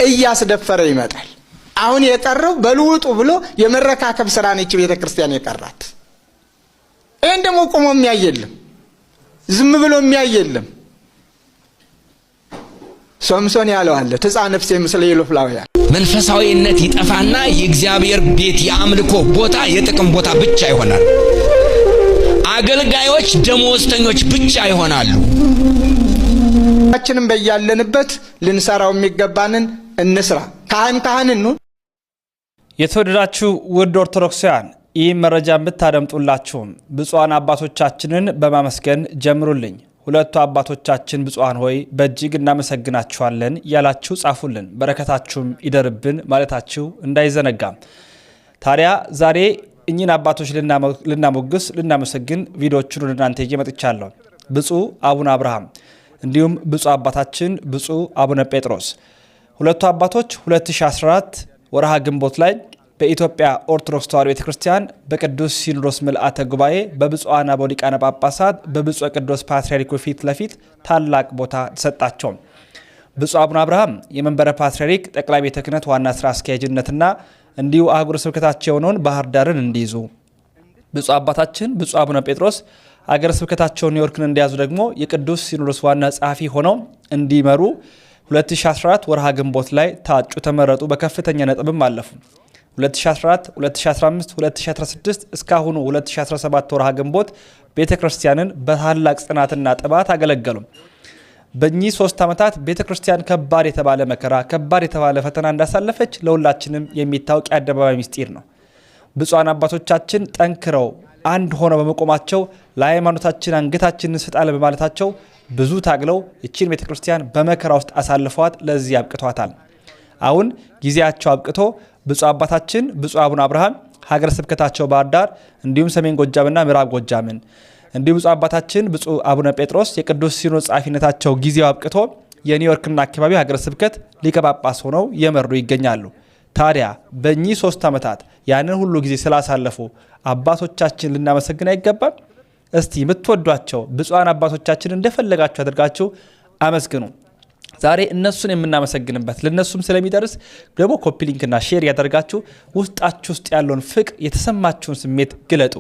እያስደፈረ ይመጣል። አሁን የቀረው በልውጡ ብሎ የመረካከብ ስራ ነች ቤተ ክርስቲያን የቀራት። ይህን ደግሞ ቆሞ የሚያይ የለም፣ ዝም ብሎ የሚያይ የለም። ሶምሶን ያለው አለ፣ ትጻ ነፍሴ ምስለ ኢሎፍላውያን። መንፈሳዊነት ይጠፋና የእግዚአብሔር ቤት የአምልኮ ቦታ የጥቅም ቦታ ብቻ ይሆናል። አገልጋዮች ደመወዝተኞች ብቻ ይሆናሉ። ችንም በያለንበት ልንሰራው የሚገባንን እንስራ። ካህን ካህን እንሁን። የተወደዳችሁ ውድ ኦርቶዶክሳውያን፣ ይህ መረጃ የምታደምጡላችሁም ብፁዓን አባቶቻችንን በማመስገን ጀምሩልኝ። ሁለቱ አባቶቻችን ብፁዓን ሆይ በእጅግ እናመሰግናችኋለን ያላችሁ ጻፉልን፣ በረከታችሁም ይደርብን ማለታችሁ እንዳይዘነጋም። ታዲያ ዛሬ እኚህን አባቶች ልናሞግስ ልናመሰግን ቪዲዮዎቹን ወደ እናንተ ይዤ መጥቻለሁ። ብፁዕ አቡነ አብርሃም እንዲሁም ብፁዕ አባታችን ብፁዕ አቡነ ጴጥሮስ፣ ሁለቱ አባቶች 2014 ወርሃ ግንቦት ላይ በኢትዮጵያ ኦርቶዶክስ ተዋሕዶ ቤተ ክርስቲያን በቅዱስ ሲኖዶስ ምልአተ ጉባኤ በብፁዓን አበው ሊቃነ ጳጳሳት በብፁዕ ቅዱስ ፓትርያርኩ ፊት ለፊት ታላቅ ቦታ ተሰጣቸው። ብፁዕ አቡነ አብርሃም የመንበረ ፓትርያርክ ጠቅላይ ቤተ ክህነት ዋና ስራ አስኪያጅነትና እንዲሁ አህጉረ ስብከታቸው የሆነውን ባህር ዳርን እንዲይዙ፣ ብፁዕ አባታችን ብፁዕ አቡነ ጴጥሮስ አገረ ስብከታቸውን ኒውዮርክን እንዲያዙ ደግሞ የቅዱስ ሲኖዶስ ዋና ጸሐፊ ሆነው እንዲመሩ 2014 ወርሃ ግንቦት ላይ ታጩ፣ ተመረጡ። በከፍተኛ ነጥብም አለፉ። 2014፣ 2015፣ 2016 እስካሁኑ 2017 ወርሃ ግንቦት ቤተ ክርስቲያንን በታላቅ ጽናትና ጥባት አገለገሉ። በእኚህ 3 ዓመታት ቤተ ክርስቲያን ከባድ የተባለ መከራ፣ ከባድ የተባለ ፈተና እንዳሳለፈች ለሁላችንም የሚታወቅ የአደባባይ ምስጢር ነው። ብፁዓን አባቶቻችን ጠንክረው አንድ ሆነው በመቆማቸው፣ ለሃይማኖታችን አንገታችንን እንሰጣለን በማለታቸው ብዙ ታግለው ይቺን ቤተ ክርስቲያን በመከራ ውስጥ አሳልፈዋት ለዚህ አብቅቷታል። አሁን ጊዜያቸው አብቅቶ ብፁዕ አባታችን ብፁዕ አቡነ አብርሃም ሀገረ ስብከታቸው ባህር ዳር እንዲሁም ሰሜን ጎጃምና ምዕራብ ጎጃምን፣ እንዲሁም ብፁዕ አባታችን ብፁዕ አቡነ ጴጥሮስ የቅዱስ ሲኖዶስ ጸሐፊነታቸው ጊዜው አብቅቶ የኒውዮርክና አካባቢ ሀገረ ስብከት ሊቀ ጳጳስ ሆነው የመሩ ይገኛሉ። ታዲያ በእኚህ 3 ዓመታት ያንን ሁሉ ጊዜ ስላሳለፉ አባቶቻችን ልናመሰግን አይገባም? እስቲ የምትወዷቸው ብፁዓን አባቶቻችን እንደፈለጋችሁ አድርጋችሁ አመስግኑ። ዛሬ እነሱን የምናመሰግንበት ለእነሱም ስለሚደርስ ደግሞ copy link ና share ያደርጋችሁ ውስጣችሁ ውስጥ ያለውን ፍቅር፣ የተሰማችሁን ስሜት ግለጡ።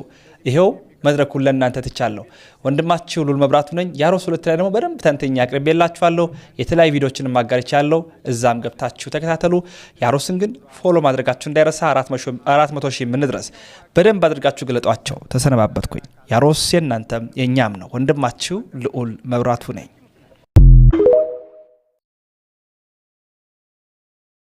ይሄው መድረኩን ለእናንተ ትቻለሁ። ወንድማችሁ ሉል መብራቱ ነኝ። ያሮስ 2 ላይ ደግሞ በደንብ ተንተኛ አቅርቤላችኋለሁ። የተለያዩ ቪዲዮዎችን ማጋርቻለሁ። እዛም ገብታችሁ ተከታተሉ። ያሮስን ግን follow ማድረጋችሁ እንዳይረሳ። 400,000 የምንድረስ በደንብ አድርጋችሁ ግለጧቸው። ተሰነባበትኩኝ። ያሮስ የእናንተም የእኛም ነው። ወንድማችሁ ልዑል መብራቱ ነኝ።